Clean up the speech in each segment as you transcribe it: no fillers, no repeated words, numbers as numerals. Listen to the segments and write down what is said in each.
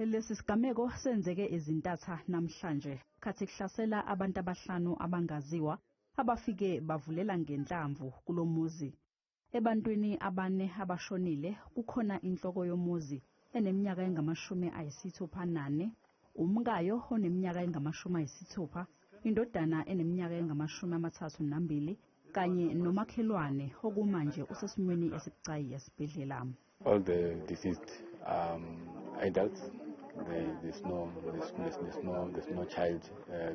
Lesi sigameko senzeke ezintatha namhlanje khathi kuhlasela abantu abahlanu abangaziwa abafike bavulela ngenhlamvu kulomuzi. Ebantwini abane abashonile kukhona inhloko yomuzi eneminyaka engama-64, umkayo oneminyaka engama-60, indodana eneminyaka engama-32 kanye nomakhelwane okumanje usesimweni esibucayi esibhedlela. All the deceased adults. There's no child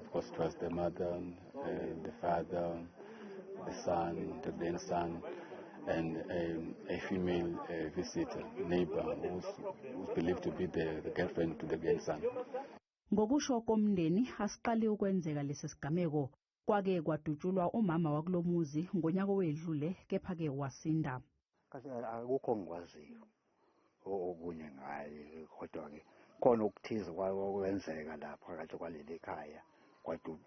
because it was the mother, the father, the son, the grandson, and a female visitor, neighbor, who's believed to be the girlfriend to the grandson. Ngokusho komndeni, asiqali ukwenzeka lesi sigameko. Kwake kwadutshulwa umama wakulomuzi ngonyaka owedlule, kepha-ke wasinda. Kahle akukho ngikwaziyo okunye ngaye, kodwa-ke khona okuthize kwenzeka lapha phakathi kwaleli khaya,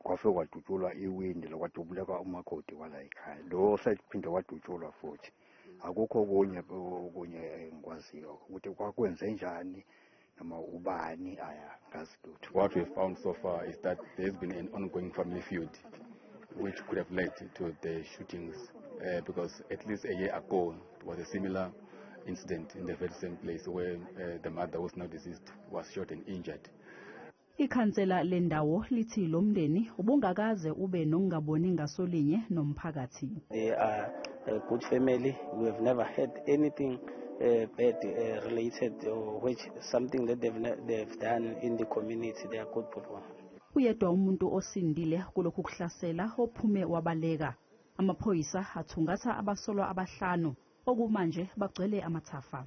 kwafike kwadutshulwa iwindi, lokwadubuleka umakoti kwala ekhaya, lo sephinde wadutshulwa futhi. Akukho okunye engikwaziyo ukuthi kwakwenze njani noma ubani, aya ngazi lutho. What we've found so far is that there's been an ongoing family feud which could have led to the shootings because at least a year ago there was a similar incident in the very same place where the mother, who's now deceased, was shot and injured. Ikhansela lendawo lithi lo mndeni ubungakaze ube nokungaboni ngasolinye nomphakathi. They are a good family. We have never had anything bad related or which something that they've done in the community. They are good people. Uyedwa umuntu osindile kulokhu kuhlasela ophume wabaleka. Amaphoyisa athungatha abasolwa abahlanu okumanje bagcwele amathafa.